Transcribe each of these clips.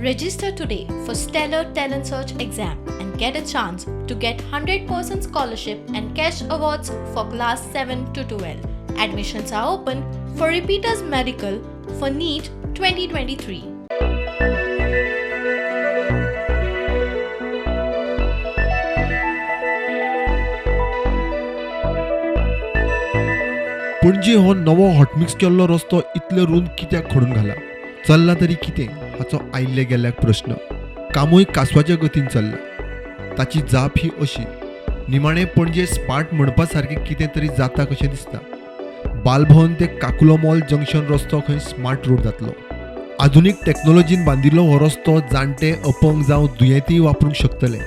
Register today for Stellar Talent Search exam and get a chance to get 100% scholarship and cash awards for class 7 to 12. Admissions are open for repeaters medical for NEET 2023. Panaji हो नवो hot mix केल्लो रस्तो इतले रूंद कित्याक खडून घाला, चल्ला तरी कितें हाचो आयिल्ले गेल्ल्याक प्रस्न. कामूय कासवाच्या गतीन चल्ला. ताची जाप ही अशी, निमाणें पणजे स्मार्ट म्हणपा सारकें कितें तरी जाता कशें दिसता. बालभवन ते काकुलो मॉल जंक्शन रस्तो खंय स्मार्ट रोड जातलो. आधुनीक टॅक्नोलॉजीन बांदिल्लो हो रस्तो जाणटे, अपंग जावं दुयेंतीय वापरूंक शकतले.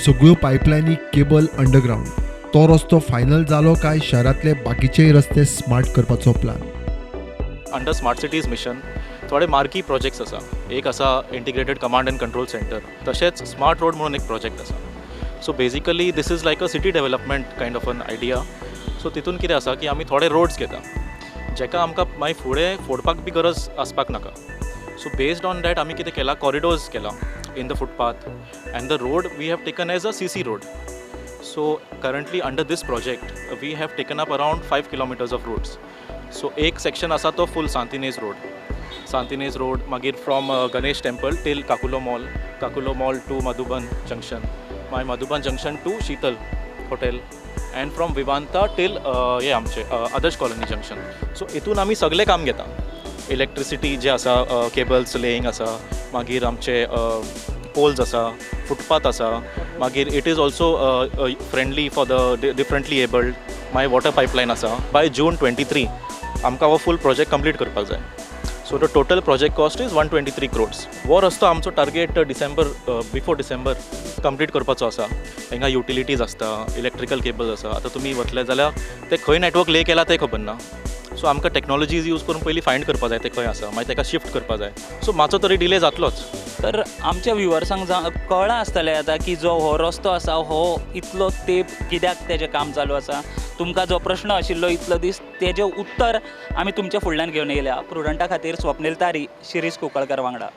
सगळ्यो पायपलायनी, केबल अंडरग्रावंड. तो रस्तो फायनल जालो काय शारांतले बाकीचेय रस्ते स्मार्ट करपाचो plan. Under smart cities mission थोडे मार्की प्रोजेक्ट्स आसा. एक आसा integrated command and control centre, तशेंच स्मार्ट रोड म्हणून एक प्रोजेक्ट आसा. So basically this is like a city development kind of an idea. So तितून कितें आसा की आमी थोडे रोड्स घेता जेका आमकां मागीर फुडें फोडपाक बी गरज आसपाक नाका. सो बेस्ड ऑन that आमी कितें केलां, कॉरिडोर्स केला in the footpath and the road we have taken as a CC road. So currently under this project we have taken up around 5 kilometers of roads. So एक section आसा तो फूल सांतिनेज road, सांतिनेज road, मागीर from Ganesh temple till Caculo mall, Caculo mall to Madhuban junction, मागीर Madhuban junction to Sheetal hotel, and from Vivanta till हे आमचे आदर्श colony junction. So हितून आमी सगळें काम घेता. इलेक्ट्रिसिटी जे आसा, केबल्स लेईंग आसा, मागीर आमचे पोल्स आसा, फुटपाथ आसा, मागीर it is also friendly for the differently abled, मागीर वॉटर पायपलायन आसा. बाय जून 23 आमकां हो फूल प्रोजेक्ट कंप्लीट करपाक जाय. So the total project cost is 123 crores. हो रस्तो आमचो टार्गेट डिसेंबर, बिफोर डिसेंबर कंप्लीट करपाचो आसा. हांगा युटिलिटीज आसता, इलेक्ट्रिकल केबल्स आसा. आतां तुमी वतले जाल्यार ते खंय नेटवर्क ले केला तें खबर ना. सो आमकां टॅक्नॉलॉजीज यूज करून पयलीं फायंड करपा जाय ते खंय आसा, मागीर ताका शिफ्ट करपा जाय. सो मातसो तरी डिले जातलोच. तर आमच्या व्युवर्सांक कळ्ळां आसतलें आतां की जो हो रस्तो आसा हो इतलो तेंप कित्याक तेजें काम चालू आसा. तुमकां जो प्रश्न आशिल्लो इतलो दीस तेजें उत्तर आमी तुमच्या फुडल्यान घेवन येयल्या. प्रुडंटा खातीर स्वप्नील तारी, शिरीष कुंकळकर वांगडा.